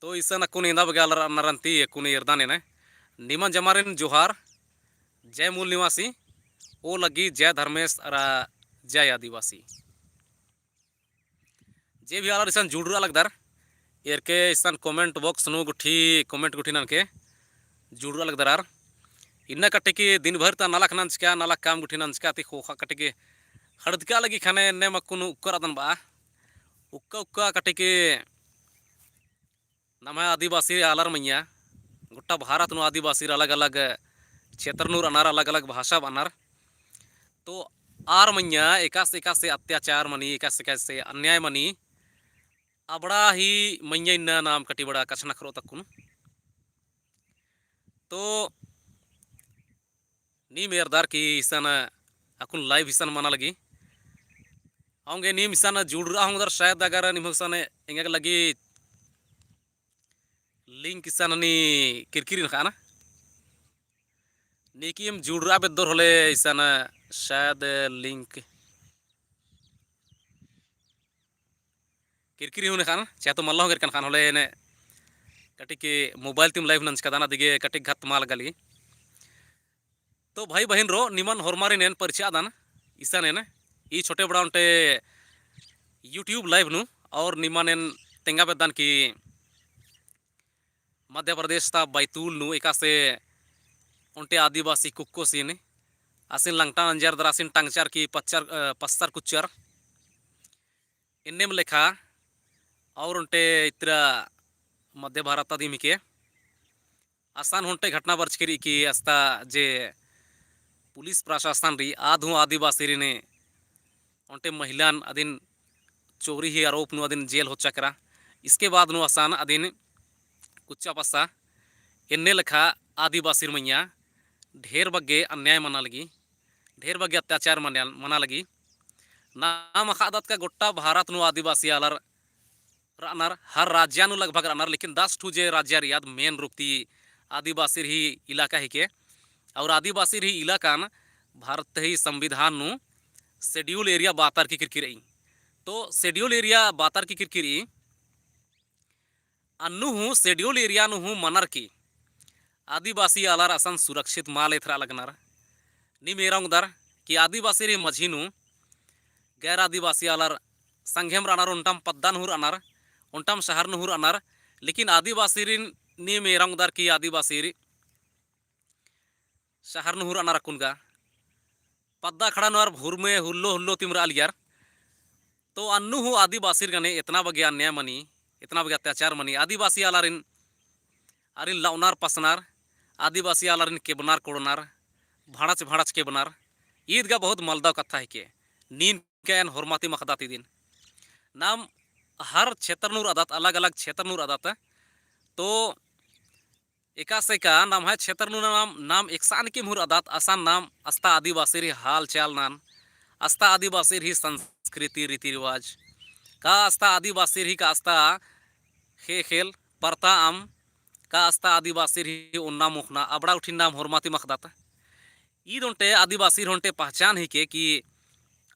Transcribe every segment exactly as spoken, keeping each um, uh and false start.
तो इसन अक्कुन एन्दा बग्गे आलर रअनर अन्ती अक्कुन एरदन एन। निमन जमारिन जोहार, जय मूल निवासी, ओ लग्गी जय धर्मेस अरा जय आदिवासी। जे भी आलर इसन जुड़रआ लगदर, एरके इसन comment box नू गुट्ठी comment गुट्ठी ननके जुड़रआ लगदर आर। इन्ना कटिकी दिन भर ता नलख नंजका, नलख काम गुट्ठी नंजका ती ख़ोख़ा कटिकी हड़दका लगी ख़ने एन्नेम अक्कुन उक्कर अदन बआ। उक्का उक्का कटिकी नम्है आदिवासी आलर मइय्याँ, गोट्टा भारत नू आदिवासी अलग-अलग क्षेत्र नू रअनर, अलग-अलग भाषा बअनर। तो आर मइय्याँ एकासे एकासे अत्याचार मनी, एकासे एकासे अन्याय मनी, अबड़ा ही मइय्याँ इन्ना नाम कटिबड़ा कछनखरओत अक्कुन। तो नीम एरदर कि इसन अक्कुन live इसन मना लगी। औंगे नीम इसन जुड़रआ ओंगदर शायद अगर निम्है इसन एंगा लगी link इसन नी किरकिरी नखा ना। नीकिम जुड़रआ बेद्दोर होले इसन शायद link किरकिरी हूँ नखान, चाहे तो मल्ला हूँ केरकन खान होले ने कटिक mobile तिम live नंजकादन अदिगे कटिक घत मल गली। तो भाई बहिन रो निमन होरमारिन एन परिचय अदन इसन एन ई छोटे बड़ा ओन्टे YouTube live नू और निमन एन तेंगा बेद्दन कि मध्य प्रदेश ता बैतूल नू एकासे ओन्टे आदिवासी कुक्कोसिन आसिन लंगटा नंजर दरा आसिन टंगचर की पच्चर, अ, पस्सर कुच्चर। एन्नेम लेखा और ओन्टे इतरा मध्य भारत ता दिम हिके असन ओन्टे घटना बरचकी रई कि अस्ता जे पुलिस प्रशासन रई आद हूँ आदिवासीरिन ओन्टे महिलान अदिन चोरी ही आरोप नू अदिन जेल होच्चा केरा। इसके बाद नू असन अदिन कुच्चा पस्सा एन्ने लेखा आदिवासीर मइय्याँ ढेर बग्गे अन्याय मना लगी, ढेर बग्गे अत्याचार मना, मना लगी। नाम अख़दत का गोट्टा भारत नू आदिवासी आलर रअनर, हर राज्य नू लगभग रअनर, लेकिन दस ठू जे राज्य रई आद main रूप ती आदिवासीर ही इलाका हिके। और आदिवासीर ही इलाकान भारत ही संविधान नू schedule area बातर की किरकिरी। तो schedule area बातर की किरकिरी अन्नु हूँ schedule area नू हूँ मनर की आदिवासी आलर असन सुरक्षित मल एथरआ लगनर। नीम एरा ओंगदर कि आदिवासीर ही मझी नू गैर आदिवासी आलर संघेम रअनर, ओन्टम पद्दा नू हूँ रअनर, ओन्टम शहर नू हूँ रअनर, लेकिन आदिवासीरिन नीम एरा ओंगदर कि आदिवासीर शहर नू हूँ रअनर अक्कुन गा पद्दा खड़ा नू आर भुरमे हुल्लो हुल्लो तिम रआ लगियर। तो अन्नु हूँ आदिवासीर गने एतना बग्गे अन्याय मनी, एतना बग्गे अत्याचार मनी, आदिवासी आलारिन, आरिन लउनर पसनर, आदिवासी आलारिन केबनर कोड़नर, भड़च भड़च केबनर, ईद गा बहुत मलदव कत्था हिके। नीन का एन होरमातिम अख़दत इदिन। नाम हर क्षेत्र नू रअदत, अलग अलग क्षेत्र नू रअदत। तो एकासे का नम्है क्षेत्र नू नाम, नाम एकसन किम हूँ रअदत, असन नाम अस्ता आदिवासीर ही हाल चाल नन, अस्ता आदिवासीर ही संस्कृति रीति रिवाज, का अस्ता आदिवासीर ही का अस्ता ख़ेख़ेल परता अम्म, का अस्ता आदिवासीर ही ओन्ना मोख़ना, अबड़ा गुट्ठिन नाम होरमातिम अख़दत। ईद ओन्टे आदिवासीर ओन्टे पहचान हिके कि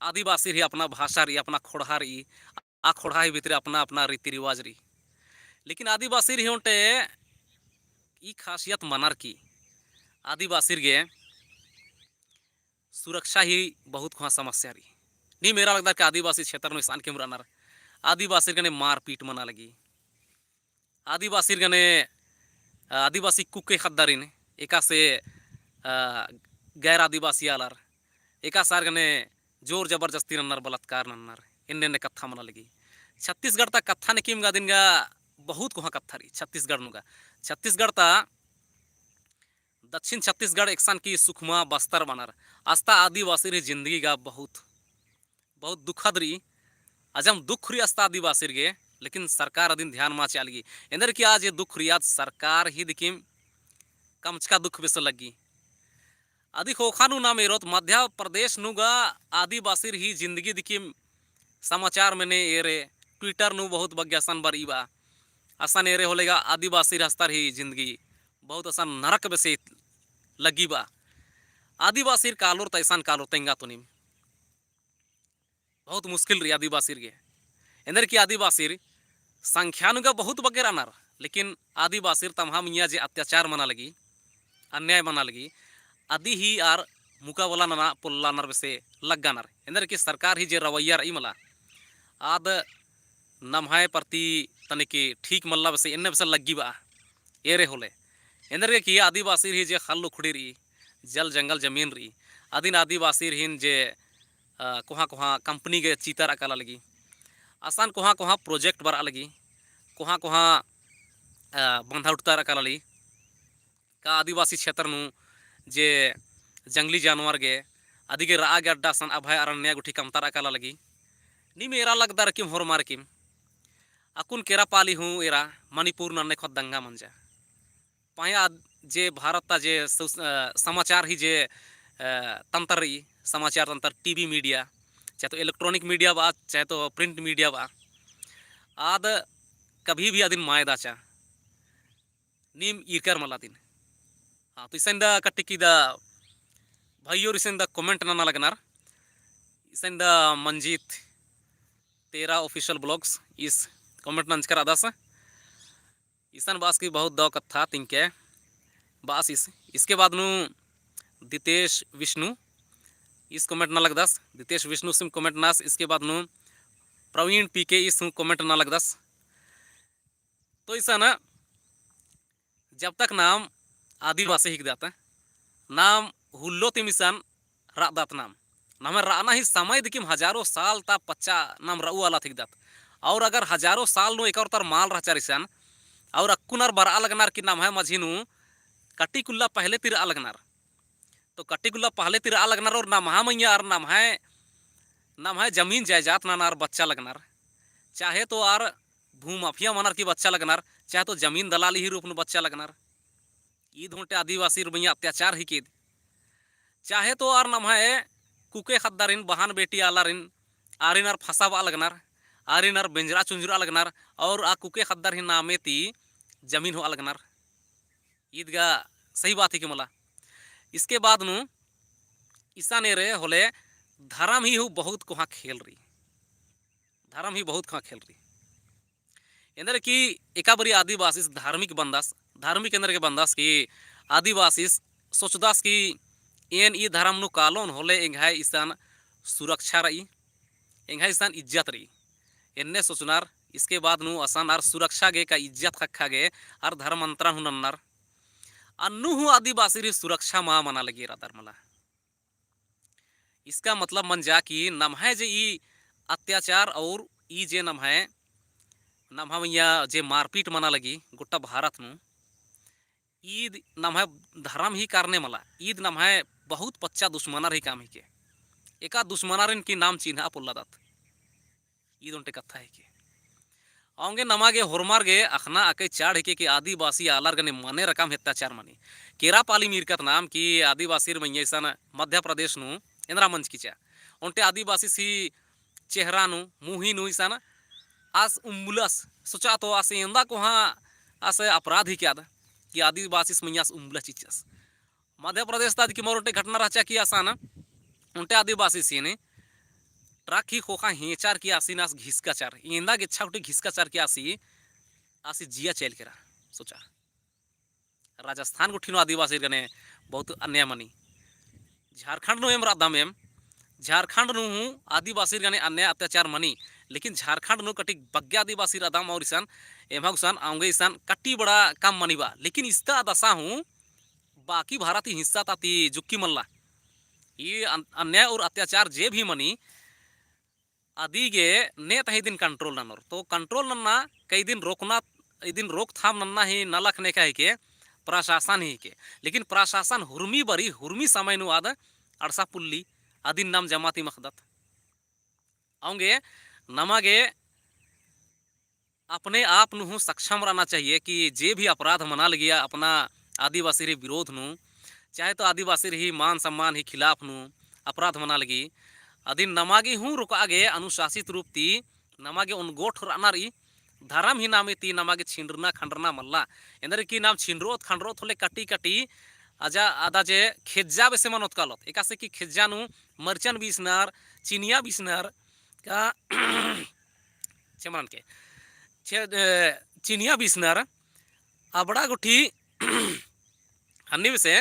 आदिवासीर ही अपना भाषा रई, अपना ख़ोंड़हा रई, आ ख़ोंड़हा ही भितरे अपना अपना रीति रिवाज रई। लेकिन आदिवासीर ही ओन्टे ई खासियत मनर की आदिवासीर गे सुरक्षा ही बहुत कोहाँ समस्या रई। नीम एरा लगदर कि आदिवासी क्षेत्र नू एकसन किम रअनर, आदिवासीर गने मारपीट मना लगी, आदिवासीर गने, अ, आदिवासी कुक्के ख़द्दारिन एकासे, अ, गैर आदिवासी आलर एकासे आर गने जोर जबरदस्ती नन्नर, बलात्कार नन्नर, एन्ने एन्ने कत्था मना लगी। छत्तीसगढ़ ता कत्था ने किम गा दिम गा बहुत कोहाँ कत्था रई छत्तीसगढ़ नू गा। छत्तीसगढ़ ता दक्षिण छत्तीसगढ़ एकसन की सुकमा बस्तर बअनर। अस्ता आदिवासीर ही जिंदगी गा बहुत, बहुत दुखद रई। अजम दुख रई अस्ता आदिवासीर गे, लेकिन सरकार अदिन ध्यान मल चिआ लगी। एन्देर कि आज दुख रई आद सरकार ही दिकिम कमचका दुख बेसे लग्गी। अदी ख़ोख़ा नू नाम एरोत मध्य प्रदेश नू गा आदिवासीर ही जिंदगी दिकिम समाचार मने एरे, Twitter नू बहुत बग्गे असन बरई बा। असन एरे होले गा आदिवासीर अस्तर ही जिंदगी बहुत असन नरक बेसे लग्गी बा। आदिवासीर कालोर ता एकसन कालोर तेंगा तो नीम। बहुत मुश्किल रई आदिवासीर गे। एन्देर कि आदिवासीर संख्या नू गा बहुत बग्गे रअनर, लेकिन आदिवासिर तम्है मइय्याँ जे अत्याचार मना लगी, अन्याय मना लगी, अदी ही आर मुकाबला नना पोल्लानर बेसे लग्गानर। एन्देर कि सरकार ही जे रवैया रई मला, आद नम्है प्रति तनिक ठीक मल्ला बेसे एन्ने बेसे लग्गी बा, एरे होले। एन्देर कि आदिवासिर ही जे ख़ल्ल उखड़ी रई, जल जंगल जमीन रई, अदिन आदिवासिर हिन जे, अ, कोहाँ कोहाँ company गे चीता रआ काला लगी, असन कोहाँ कोहाँ project बरआ लगी, कोहाँ कोहाँ, अ, बंधा उठता रआ काला लगी। का आदिवासी क्षेत्र नू जे जंगली जानवर गे, अदिगे रआ गे अड्डा असन अभय अरण्य गुट्ठी कमता रआ काला लगी। नीम एरा लगदर किम होरमर किम। अक्कुन केरा पाली हूँ एरा मणिपुर नन्ने खोत दंगा मंजा। पहें आद जे भारत ता जे सु-, अ, समाचार ही जे, अ, तंत्र रई, समाचार तंत्र, TV media, चाहे तो electronic media बा, चाहे तो print media बा, आद कभी भी अदिन माय दाचा। नीम ईरकर मला अदिन। हाँ, तो इसन दा कटिक इदा भाइयोर इसन दा comment नना लगनर। इसन दा मंजीत तेरा official vlogs ईस comment नंजकर रअदस। इसन बअस कि बहुत दव कत्था तिंके बअस ईस। इसके बाद नू दितेश विष्णु ईस comment नना लगदस। दितेश विष्णु सिम comment ननास। इसके बाद नू प्रवीण पीके ईस हूँ comment नना लगदस। तो इसन जब तक नाम आदिवासी हिकदत, नाम हुल्लो तिम इसन रअदत नाम। नम्है रअना ही समय दिकिम हजारों साल ता पच्चा नाम रऊ आलत हिकदत। और अगर हजारों साल नू एकर तर मल रहचर इसन, और अक्कुनर बरआ लगनर कि नम्है मझी नू कटिक उल्ला पहले ती रआ लगनर। तो कटिक उल्ला पहले ती रआ लगनर और नम्है मइय्याँ आर नम्है, नम्है जमीन जायदाद नना आर बच्चा लगनर। चाहे तो आर भूमाफिया मनर की बच्चा लगनर, चाहे तो जमीन दलाली ही रूप नू बच्चा लगनर। ईद ओन्टे आदिवासिर मइय्याँ अत्याचार हिके ईद। चाहे तो आर नम्है कुके ख़द्दारिन, बहन बेटी आलारिन, आरिन आर फँसाबआ लगनर, आरिन आर बेंजरा चुंजरा लगनर, और आ कुके ख़द्दर ही नामे ती जमीन होआ लगनर। ईद गा सही बात हिके मला। इसके बाद नू इसन एरे होले धरम ही हूँ बहुत कोहाँ खेल रई। धरम ही बहुत कोहाँ खेल रई। एन्देर कि एका बारी आदिवासिस धार्मिक बंदस, धार्मिक एन्देर के बंदस कि आदिवासिस सोचदस कि एन ई धरम नू कालोन होले एंग्है इसन सुरक्षा रई, एंग्है इसन इज्जत रई। एन्ने सोचनर, इसके बाद नू असन आर सुरक्षा गे का इज्जत ख़क्खा गे आर धर्मांतरण हूँ नन्नर। अन्नु हूँ आदिवासिर ही सुरक्षा मा मना लगी रअदर मला। इसका मतलब मंजा कि नम्है जे ई अत्याचार और ई जे नम्है, नम्है मइय्याँ जे मारपीट मना लगी गोट्टा भारत नू, ईद नम्है धरम ही कारणे मला, ईद नम्है बहुत पच्चा दुश्मनर ही काम हिके। एका दुश्मनरिन की नाम चिन्हा पोल्लादत। ईद ओन्टे कत्था हिके। औंगे नमा गे होरमर गे अख़ना अकय चाड़ हिके कि आदिवासी आलर गने मने रकम अत्याचार मनी। केरा पाली मीरकत नाम कि आदिवासिर मइय्याँ इसन मध्य प्रदेश नू एन्दरा मंजकी चा। ओन्टे आदिवासिस ही चेहरा नू, मुही नू इसन आस उम्बुलस, सोचा तो आस एन्दा कोहाँ आस अपराध हिके आद कि आदिवासिस मइय्याँ आस उम्बुलस चिच्चस। मध्य प्रदेश ता दिकिम ओन्टे घटना रहचा कि असन ओन्टे आदिवासिसिन ट्रक ही ख़ोख़ा हेंचार कि आसिन आस घिसकाचर, एन्दा गेच्छा गुट्ठी घिसकाचर कि आसी, आसी जिया चैल केरा। सोचा, राजस्थान गुट्ठी नू आदिवासिर गने बहुत अन्याय मनी। झारखंड नू एम रअदम एम, झारखंड नू हूँ आदिवासिर गने अन्याय अत्याचार मनी, लेकिन झारखंड नू कटिक बग्गे आदिवासिर रअदम और इसन एम्है गुसन औंगे इसन कट्टी बड़ा कम मनी बा, लेकिन इस्ता अदसा हूँ बाकी भारत ही हिस्सा ता ती जुक्की मल्ला। ई अन-, अन्याय और अत्याचार जे भी मनी, अदी गे ने तही दिन control ननोर। तो control नन्ना कई दिन रोकना, इदिन रोकथाम नन्ना ही नलख नेका हिके, प्रशासन ही हिके। लेकिन प्रशासन हुरमी बरी, हुरमी समय नू आद अड़सा पुल्ली, अदिन नाम जमा ती मखदत। औंगे नमा गे अपने आप नू हूँ सक्षम रहना चाहिए कि जे भी अपराध मना लगिया अपना आदिवासिर ही विरोध नू, चाहे तो आदिवासिर ही मान सम्मान ही खिलाफ नू अपराध मना लगी, अदिन नमा गे हूँ रोकआ गे अनुशासित रूप ती नमा गे ओनगोट रअना रई। धरम ही नामे ती नमा गे छिंडरना खंडरना मल्ला। एन्देर कि नाम छिंडरोत खंडरोत होले कटी कटी अजा आदा जे खेज्जा बेसे मनोत कालोत। एकासे कि खेज्जा नू मरचन बीसनर, चिनिया बीसनर, का, छे मनन के, छे, ए, चिनिया बीसनर, अबड़ा गुट्ठी हन्नी बेसे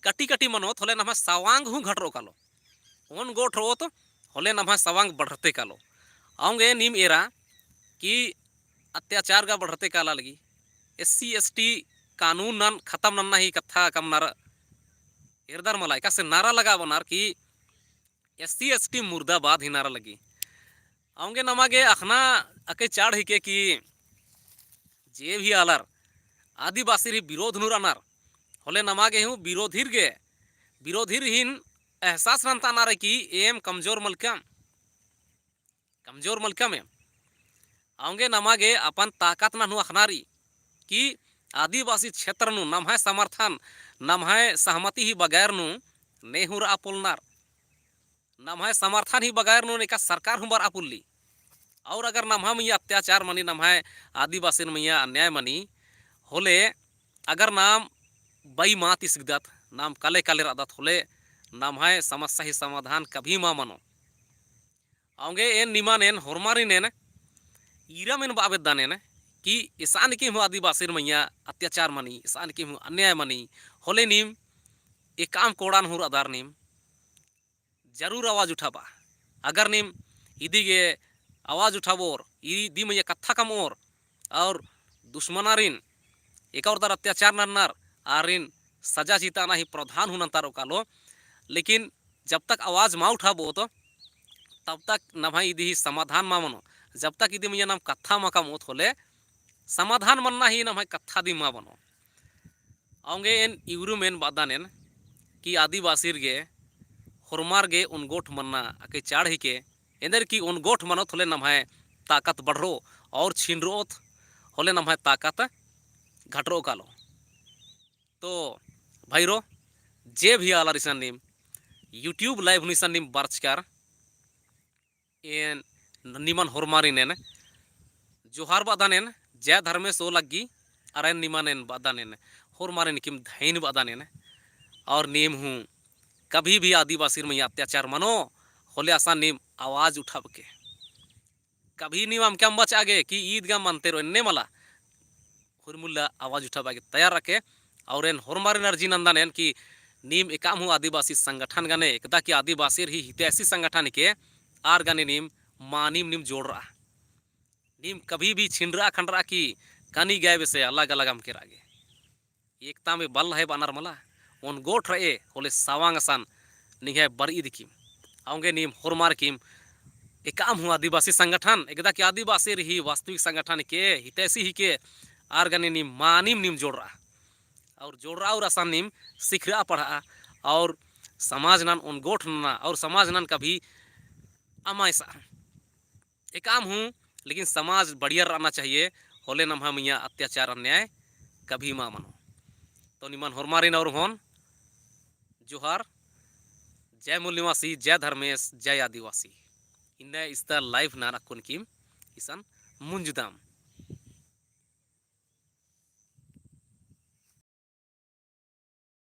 कटी कटी मनोत होले नम्है सवांग हूँ घटरो कालो। ओन गोट रओत होले नम्है सवांग बढ़ते कालो। औंगे नीम एरा कि अत्याचार गा बढ़ते काला लगी। SC ST कानून नन खतम नन्ना ही कत्था कम नर एरदर मला, एकासे नारा लगाबअनर कि SC ST मुर्दाबाद ही नारा लगी। औंगे नमा गे अखना अके चाड़ हिके कि जे भी आलर आदिवासिर ही विरोध नू रअनर, होले नमा गे हूँ विरोधिर गे, विरोधिर हिन एहसास नन्तानर कि एम कमजोर मलकम, कमजोर मलकम एम। औंगे नमा गे अपन ताकत नन हूँ अखना रई कि आदिवासी क्षेत्र नू नम्है समर्थन, नम्है सहमति ही बगैर नू ने हूँ रआ पोलनर। नम्है समर्थन ही बगैर नू नेका सरकार हूँ बरआ पोल्ली। और अगर नम्है मइय्याँ अत्याचार मनी, नम्है आदिवासिर मइय्याँ अन्याय मनी, होले अगर नाम बई मा तिसगदत, नाम कले कले रअदत होले, नम्है समस्या ही समाधान कभी मा मनो। औंगे एन निमन एन होरमारिन एन ईरम एन बआ बेद्दन एन कि इसानिकिम हूँ आदिवासिर मइय्याँ अत्याचार मनी, इसानिकिम हूँ अन्याय मनी, होले नीम एकअम कोड़ान हूँ रअदर नीम जरूर आवाज उठाबआ। अगर नीम इदी गे आवाज उठाबओर, इदी मइय्याँ कत्था कमओर, और दुश्मनारिन एका ओर दर अत्याचार नन्नर आरिन सजा चिताना ही प्रावधान हूँ नन्तारओ कालो। लेकिन जब तक आवाज मा उठाबओत, तब तक नम्है इदी ही समाधान मा मनो। जब तक इदी मइय्याँ नाम कत्था मा कमओत होले समाधान मन्ना ही नम्है कत्था दिम मा बनो। औंगे एन इवरुम एन बअदन एन कि आदिवासिर गे होरमार गे ओनगोठ मन्ना अके चाड़ हिके। एन्देर कि ओनगोठ मनोत होले नम्है ताकत बढ़रो और छिनरोत होले नम्है ताकत घटरो कालो। तो भइरो, जे भी आलर इसन नीम YouTube live नू इसन नीम बरचकर एन निमन होरमारिन एन जोहार बअदन एन, जय धर्मेस ओ लग्गी, अरा एन निमन एन बअदन एन, होरमारिन किम धैन बअदन एन। और नीम हूँ कभी भी आदिवासिर मइय्याँ अत्याचार मनो होले असन नीम आवाज उठाबके। कभी नीम अमके अम्बचआ गे कि ईद गा मनते रओ एन्ने मला। हुरमुल्ला आवाज उठाबआ गे तैयार रअके। और एन होरमारिन अर्जी नन्दन एन कि नीम एकअम हूँ आदिवासी संगठन गने, एकदा कि आदिवासिर ही हितैषी संगठन हिके, आर गने नीम मानिम नीम जोड़रआ। नीम कभी भी छिनरआ खंडरआ कि कनी गे बेसे अलग अलग अमके रआ गे। एकता में बल है बअनर मला, ओनगोठ रए होले सवांग असन निंग्है बरई दिकिम। औंगे नीम होरमार किम एकअम हूँ आदिवासी संगठन, एकदा कि आदिवासिर ही वास्तविक संगठन हिके, हितैषी हिके, आर गने नीम मानिम नीम जोड़रआ। और जोड़रआ और असन नीम सिखरआ पढ़आ और समाज नन ओनगोठ नना और समाज नन कभी अमाइसआ। एकअम हूँ, लेकिन समाज बढ़िया रहना चाहिए, होले नम्है मइय्याँ अत्याचार अन्याय कभी मा मनो। तो निमन होरमारिन और होन जोहार, जय मूल निवासी, जय धर्मेस, जय आदिवासी। इन्ने इस्ता live नन अक्कुन किम इसन मुंजुदाम।